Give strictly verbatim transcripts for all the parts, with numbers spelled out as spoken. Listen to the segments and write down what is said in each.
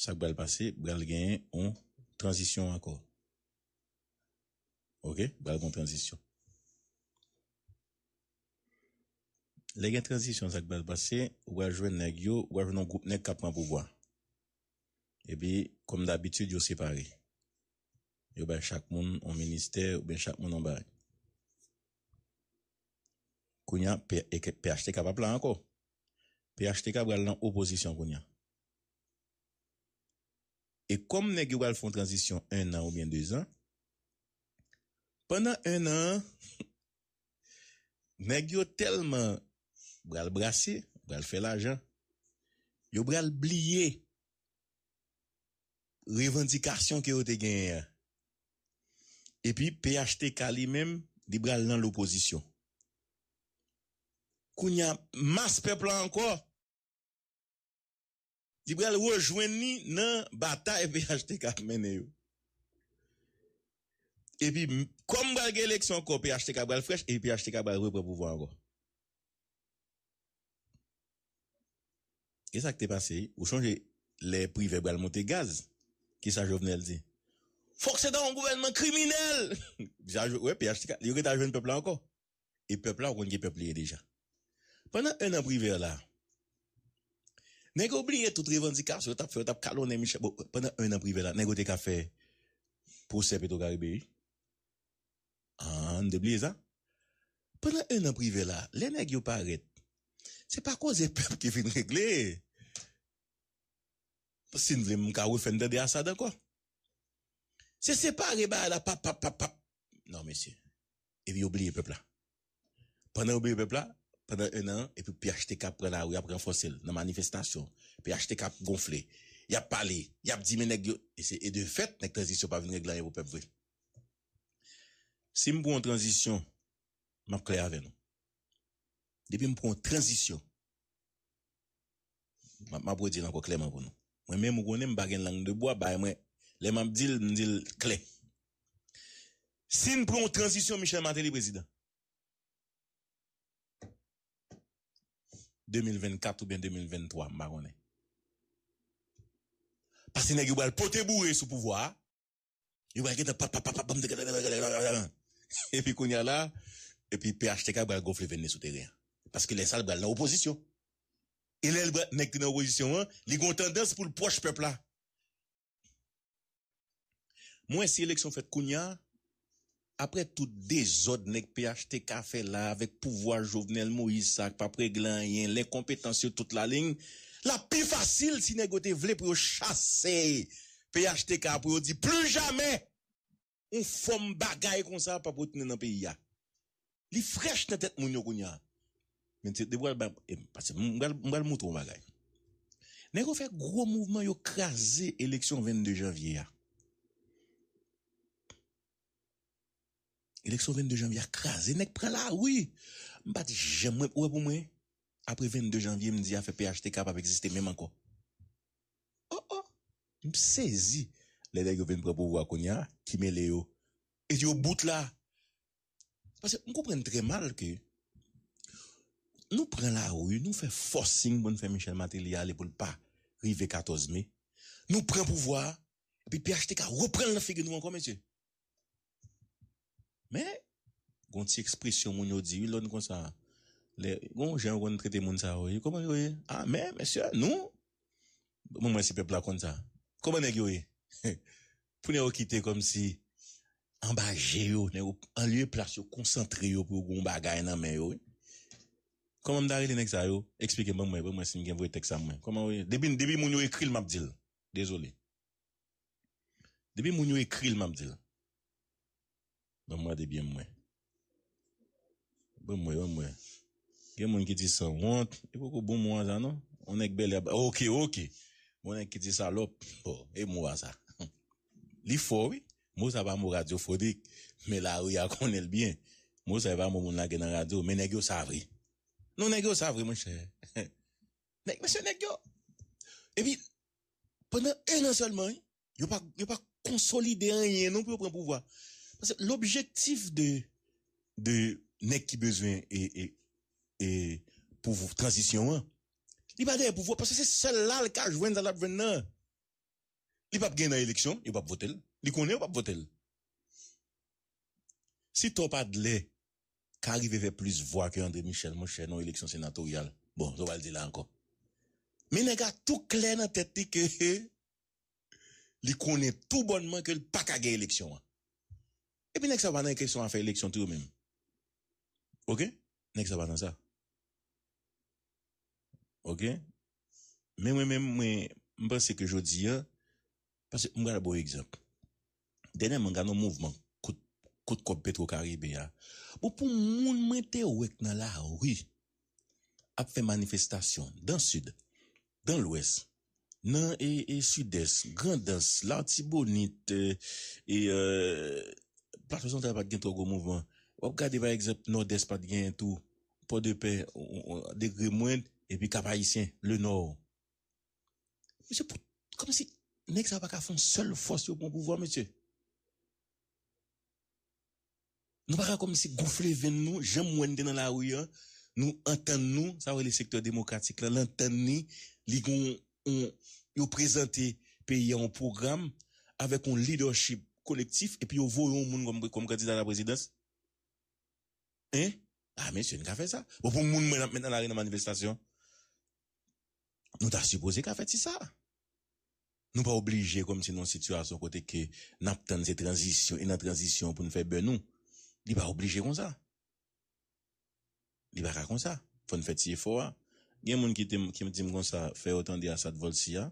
sa k pral pase, pral genyen yon tranzisyon ankò. Oke? Pral gen yon tranzisyon. Lè gen tranzisyon, sa k pral pase, ou pral jwenn nèg yo, ou pral jwenn yon gwoup nèg k ap pran pouvwa. Epi, kòm dabitid, yo separe. Yo bay chak moun yon ministè oubyen chak moun yon bagay. Kounye a, P-, e ke P H T K p ap la ankò. P H T K pral nan opozisyon kounye a. E kòm nèg yo pral fè yon tranzisyon en an oubyen de zan, pandan en an, nèg yo tèlman pral brase, pral fè lajan, yo pral bliye revandikasyon ke yo te genyen an. Epi P H T K li menm, li pral nan lopozisyon. Kounye a, mas pèp la ankò, li pral rejwenn li nan batay P H T K ap mennen yo. Epi, m-, kòm pral gen eleksyon ankò, P H T K pral frèch, epi P H T K pral repran pouvwa ankò. E sa k te pase, wi? Ou chonje lè Privè pral monte gaz? Kisa Jovenel di? Fòk se ta yon gouvènman kriminèl! Sa, wè, P H T K, yo gentan jwenn pèp la ankò. E pèp la, ou konn ki pèp li ye deja. Pandan en an Privè la, nèg yo bliye tout revandikasyon yo t ap fè, yo t ap kalonnen Michel. Bon, pandan en an Privè la, nèg yo te ka fè pwosè Petro Caribe, wi. Ah, n te bliye sa? Pandan en an Privè la, lè nèg yo parèt, se pa koze pèp ki vin regle. Si n vle, m ka refè n tande Asad ankò. Se separe bagay la, pap, pap, pap, pap. Non, mesye. Epi yo bliye pèp la. Pandan yo bliye pèp la, pandan en an, epi P H T K ap pran lari, ap ranfòse l nan manifestasyon. P H T K ap gonfle. Y ap pale, y ap di, men nèg yo, e se, e de fèt, nèg tranzisyon pa vin regle anyen pou pèp vre. Si m pran yon tranzisyon, m ap klè avè nou. Depi m pran yon tranzisyon, m ap, m ap redi l ankò klèman pou nou. Mwen menm, ou konnen, m pa gen lang de bwa, bay mwen, lè m ap di l, m di l klè. Si n pran yon tranzisyon, Michel Martelly prezidan. De mil vennkat oubyen de mil venntwa, m pa konnen. Paske nèg yo pral pote boure sou pouvwa a. Yo pral gentan pap, pap, pap, pap, bam, epi kounye a la, epi P H T K pral gonfle venn li sou teren an. Paske lè sa l pral nan opozisyon. E lè l pral, nèg ki nan opozisyon an, li gon tandans pou l pwòch pèp la. Mwen, si eleksyon fèt kounye a, apre tout dezòd nèg P H T K fè la avèk pouvwa Jovenel Moïse sa k p ap regle anyen, lenkonpetans yo tout laliny, l ap pi fasil si nèg yo te vle pou yo chase P H T K pou yo di plijamè yon fòm bagay konsa p ap retounen nan peyi a. Li frèch nan tèt moun yo kounye a. Men se depi w al ba, e, pase m pral, m pral montre w yon bagay. Nèg yo fè gwo mouvman, yo kraze eleksyon vennde janvye a. Eleksyon vennde janvye a kraze, nèg pran lari. M pa t janm, mwen, ou wè pou mwen, apre vennde janvye, m di afè P H T K p ap egziste menm ankò. Oh, oh, m sezi. Lè nèg yo vin pran pouvwa kounye a, ki mele yo. E yo bout la. Paske m konprann trè mal ke nou pran lari, nou fè forcing pou n fè Michel Martelly ale pou l pa rive katòz me. Nou pran pouvwa a, epi P H T K repran l nan figi nou ankò, mesye. Men, gon ti ekspresyon moun yo di, wi, lòn konsa. Lè, gon jan yo konn trete moun sa yo, wi. Kòman yo ye? Ah, men, mesye, nou, bon, mwen, si pèp la konn sa. Kòman nèg yo ye? Pou nèg yo kite kòmsi anba je yo, nèg yo, anlye plas yo konsantre yo pou yo gon bagay nan men yo, wi. Kòman m ta rele nèg sa yo? Eksplike m, ban mwen, ban mwen si m gen vre tèks sa mwen. Kòman yo ye? Depi, depi moun yo ekri l, m ap di l. Dezole. Depi moun yo ekri l, m ap di l. Ban m gade byen mwen. Ban m wè, ban m wè. Gen moun ki di sanwont. E poko bon mo a sa non. On nèg bèlè ap, oke, oke. Bon nèg ki di salòp. Bon, e mo a sa. Li fò, wi. Mo sa pa mo radyofonik. Men lari a konnen l byen. Mo sa e pa mo moun lage nan radyo. Men nèg yo sa vre. Non, nèg yo sa vre, monchè. Nèg, mesye, nèg yo. Epi, pandan en an sèlman, wi, yo pa, yo pa konsolide anyen non pou yo pran pouvwa. Paske lobjektif de, de nèg ki bezwen e, e, e pouvwa, tranzisyon an, li pa dèyè pouvwa, paske se sèl la l ka jwenn sa l ap jwenn nan. Li p ap gen nan eleksyon, yo p ap vote l. Li konnen yo p ap vote l. Si Top Adler ka rive fè plis vwa ke André Michel, monchè, nan eleksyon senatoryal, bon, sa w pral di la ankò. Men nèg la tou klè nan tèt li ke li konnen tou bònman ke l pa ka gen eleksyon an. Epi nèg sa pa nan kesyon afè eleksyon tou yo menm. Oke? Nèg sa pa nan sa. Oke? Men mwen menm, mwen, m panse ke jodi a, paske m pral ba w egzanp. Dènyèman, m gade yon mouvman kont, kont kòb Petro Caribe a. Bon, pou moun mwen te wè k nan lari ap fè manifestasyon dan Sid, dan Lwès, nan e, e Sidès, Grandans, Latibonit, e, e, e, Plato Santral pa t gen twò gwo mouvman. W ap gade, pa egzanp, Nòdès pa t gen tou, Pòdepè, o, o, o, degre mwen, epi Kap Ayisyen, Lenò. Mesye, pou, kòmsi nèg sa yo pa ka fè yon sèl fòs yo pran pouvwa, mesye. Nou pa ka kòmsi gonfle venn nou, jan m wè n te nan lari an, nou antann nou, sa vle le sektè demokratik la, l antann li, li gon, on, yo prezante peyi a yon pwogram avèk yon leadership kolektif, epi yo voye yon moun kòm, kòm kandida la prezidans. Hein? Ah, mesye, n ka fè sa. Bon, pou moun mwen ap met nan lari nan manifestasyon, nou ta sipoze ka fè ti sa. Nou pa oblije kòmsi nan yon sitiyasyon kote ke n ap tann se tranzisyon, e nan tranzisyon pou n fè bè nou. Li pa oblije konsa. Li pa ka konsa. Fò n fè ti efò a. Gen moun ki te, ki di m konsa, fè yo tande Assad Volcy a.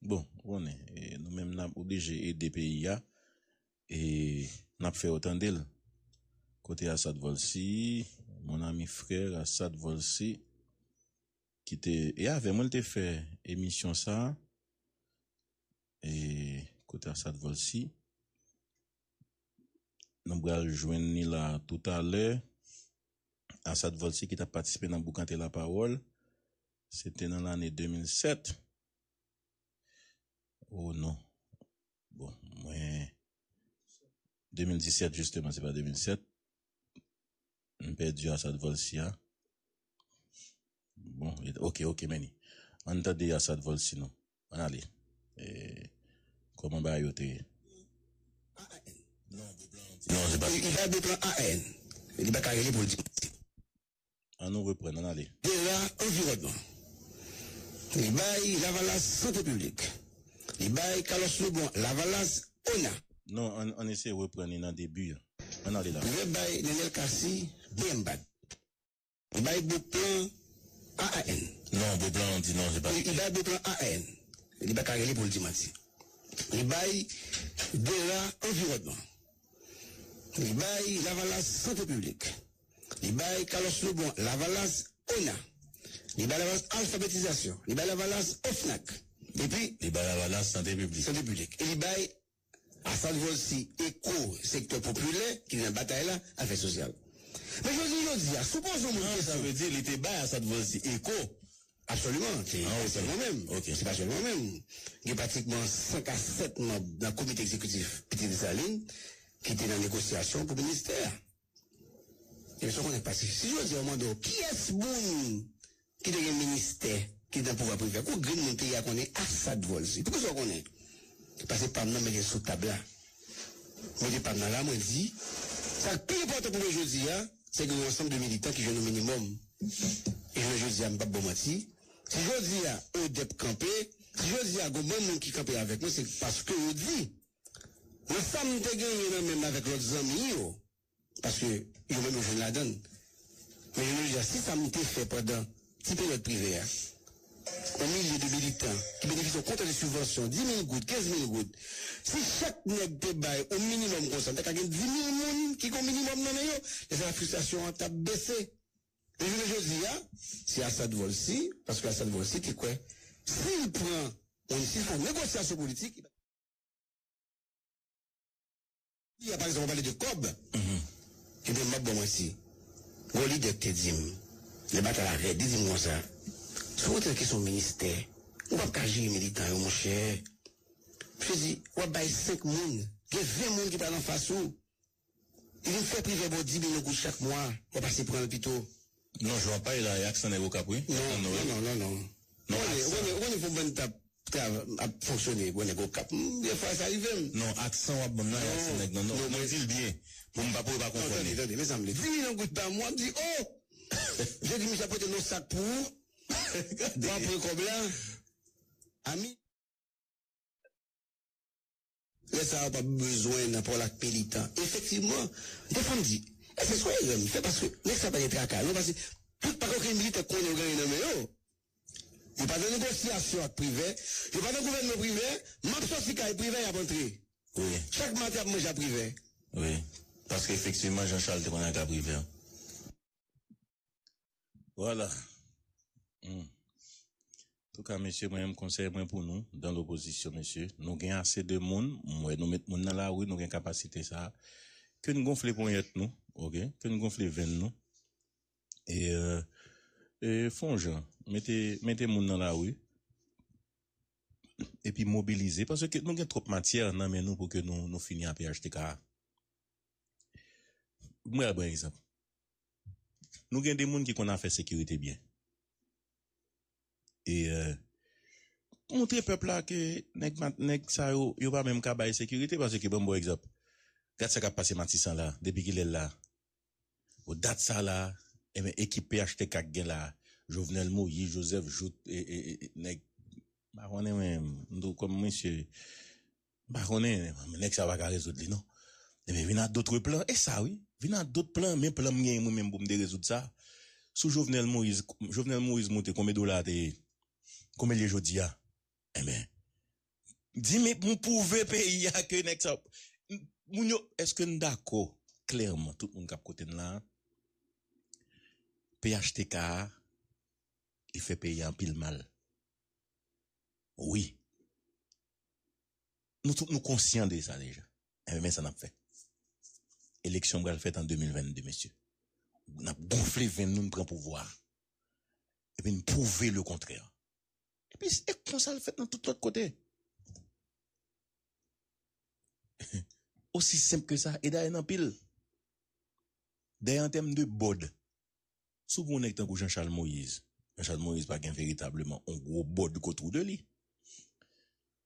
Bon, ou konnen, e, nou menm n ap oblije ede peyi a. E n ap fè yo tande l. Kote Assad Volcy, mon ami frère Assad Volcy, ki te, e avè mwen l te fè emisyon sa a. E kote Assad Volcy, nou pral jwenn li la toutalè. Assad Volcy ki t ap patisipe nan Boukante Lapawòl, se te nan lane de mil sèt. Oh non. Bon, mwen, de mil disèt, jisteman, se pa de mil sèt. M pèdi Assad Volcy a. Bon, e, oke, oke, men li. Ann tande Assad Volcy non. Ann ale. E, kòman bagay yo te ye? Non, se pa. Li, li bay bon plan A N. Li pa ka rele pou l di manti. Ann nou reprann, ann ale. Dera anviwònman. Li bay Lavalas sante piblik. Li bay Carlos Lebon Lavalas ona. Non, ann, ann eseye reprann li nan debi a. Ann ale la. Li bay Nenel Cassy B M bad. Li bay bon plan A A N. Non, bon plan, di non, se pa. Li, li bay bon plan A A N. Li pa ka rele pou l di manti. Li bay Dera anviwònman. Li bay Lavalas sante piblik. Li bay Carlos Lebon Lavalas ona. Li bay Lavalas alfabetizasyon. Li bay Lavalas ofnak. Epi. Li bay Lavalas sante piblik. Sante piblik. E li bay Assad Volcy eko sektè popilè ki nan batay la, afè sosyal. Men jodi, jodi a, si w poze yon moun kesyon. Sa vle di li te bay Assad Volcy eko. Absoliman, se pa sèlman mwen menm. Se pa sèlman mwen menm. Gen pratikman senk a sèt manm nan komite egzekitif Pitit Desalin ki te nan negosyasyon pou ministè a. Ebyen, sa w konnen pase. Si jodi a w mande w, kiyès moun ki te gen ministè, ki te nan pouvwa privè, kou grenn moun peyi a konnen Assad Volcy. Poukisa w konnen? Pase pa m nan mete l sou tab la. Mete pa m nan la, mwen di, sa k pi enpòtan pou mwen jodi a, se gen yon ansanm de militan ki jwenn yon minimòm. E jodi a, m p ap ba w manti, si jodi a ODEP kanpe, si jodi a gon bann moun ki kanpe avèk mwen, se paske yo di, nan sa m te genyen nan men m avèk lòt zanmi yo, paske yo menm yo jwenn ladan l. Men jodi a, si sa m te fè pandan ti peryòd privè a, yon milye de militan ki benefisye yon kontè de sibvansyon, dis mil goud, kenz mil goud, si chak nèg te bay yon minimòm konsa, ta ka gen dis mil moun ki gen yon minimòm nan men yo, lè sa la fristrasyon an t ap bese. Men jounen jodi a, se Assad Volcy, paske Assad Volcy te kwè, si l pran, si l fè yon negosyasyon politik, Li a, pa egzanp, w pale de kòb. Ebyen, m ap ba w manti. Gon lidè ki te di m, lè batay la rèd, li di m konsa, si w rantre nan kesyon ministè, ou p ap ka jere militan yo, monchè. Misye di, w ap bay senk moun, gen ven moun ki pral anfas ou. Li vin fè privè ba w dis mil goud chak mwa, w ap pase pran l pito. Non, jan w ap pale la, e aksan nèg Okap, wi. Non, non, non, non, non. Ou konnen, ou konnen, ou konnen fò m bann tap. trav- ap fonksyone, bon, nèg Okap. M, defwa, sa rive m. Non, aksan w ap ban m nan, e aksan nèg nan. Non, non, mwen di l byen. Pou m pa, pou yo pa konfonn li. Non, tande, tande, mezanmi. Vini nan gwoup pa m, w ap di, oh! Jodi, misye ap pote yon sak pou ou. W ap pran kòb la. Ami. Lè sa a, w ap bezwen nan pawòl ak militan. Efektivman, defwa m di, èske se yon erè m fè paske nèg sa pa gen traka, non, paske tout pa gen okenn militan k konnen yo gen anyen nan men yo. Yo pa nan negosyasyon ak Privè, yo pa nan gouvènman Privè, m ap sòti kay Privè, y ap antre. Wi. Chak maten, y ap manje ak Privè. Wi. Paske efektivman, Jean Charles te konn ak Privè. Vwala. Hmm. Antouka, mesye, mwen menm konsèy mwen pou nou, dan lopozisyon, mesye, nou gen ase de moun, m wè nou met moun nan lari, nou gen kapasite sa, ke n gonfle ponyèt nou, oke? Ke n gonfle venn nou. E, euh, e fè yon jan, mete, mete moun nan lari, epi mobilize, paske nou gen twòp matyè nan men nou pou ke nou, nou fini a P H T K a. Mwen al pran egzanp. Nou gen de moun ki konn afè sekirite byen. E, euh, montre pèp la ke nèg, nèg sa yo, yo pa menm ka bay sekirite, paske ban m bon egzanp. Gad sa k ap pase Matisan la, depi kilè l la. Bon, dat sa la, enben, ekip P H T K k gen la, Jovenel Moïse, Joseph Jouthe, e, e, e, e, nèg, m pa konnen mwen, m tou kòm mesye, m pa konnen, nèg sa pa ka rezoud li, non. Ebyen, vin a dòt plan. E sa, wi. Vin a dòt plan, men plan m genyen mwen menm pou m te rezoud sa. Sou Jovenel Moïse, Jovenel Moïse moute, konbyen dola te ye? Konbyen l ye jodi a? Enben, di m pou m pwouve peyi a ke nèg sa. Moun yo, èske n dakò, klèman, tout moun k ap koute n la, P H T K a, li fè peyi a anpil mal? Wi. Nou tout, nou konsyan de sa deja. Enben, men sa n ap fè. Eleksyon pral fèt an de mil vennde, mesye. N ap gonfle venn nou, n pran pouvwa a. Epi n pwouve le kontrè. Epi, e konsa l fèt nan tout lòt kote. Osi senp ke sa. E dayè, n anpil. Dayè, an tèm de bòd, si w pran yon nèg tankou Jean Charles Moïse, Jean Charles Moïse pa gen veritableman yon gwo bòd k otou de li.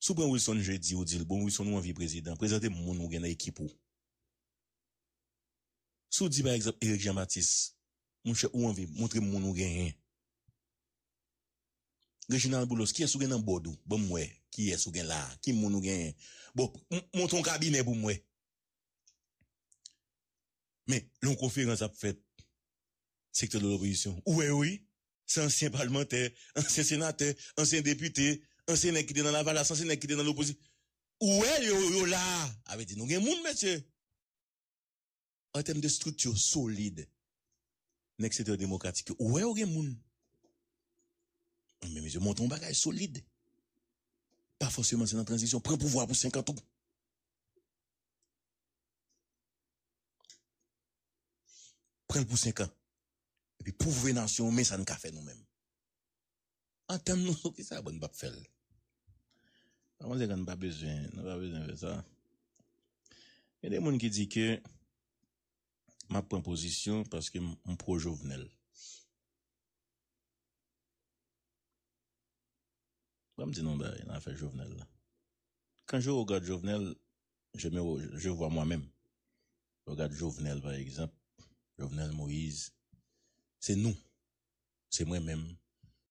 Si w pran Wilson Jeudi, ou di l, bon, Wilson, ou anvi prezidan, prezante m moun ou gen nan ekip ou. Si w di, pa egzanp, Eric Jean Baptiste, monchè, ou anvi, montre m moun ou genyen. Reginald Boulos, kiyès ou gen nan bòd ou? Ban m wè kiyès ou gen la a, ki moun ou genyen. Bon, m- monte yon kabinè pou m wè. Men, lè yon konferans ap fèt, sektè de lopozisyon, ou wè yo, wi. Se ansyen palmantè, ansyen senatè, ansyen depite, ansyen nèg ki te nan Lavalas, ansyen nèg ki te nan lopozisyon. Ou wè yo, yo la. Sa vle di nou gen moun, mesye. An tèm de estrikti solid, nèg sektè demokratik yo, ou wè yo gen moun. Men, mesye, monte yon bagay solid. Pa fòseman se nan tranzisyon. Pran pouvwa pou senk an tou. Pran l pou senk an. Epi pwouve nasyon an, men sa n ka fè nou menm. Antann nou sou kisa, bon, n p ap fè l. Sa, mwen, se kan n pa bezwen, nou pa bezwen fè sa. Gen de moun ki di ke m ap pran pozisyon paske m, m pwo Jovenel. Ban m di nou yon bagay nan afè Jovenel la. Quand je regarde Jovenel, je me, je vois moi-même. Regarde Jovenel, par exemple. Jovenel Moïse. Se nou. Se mwen menm.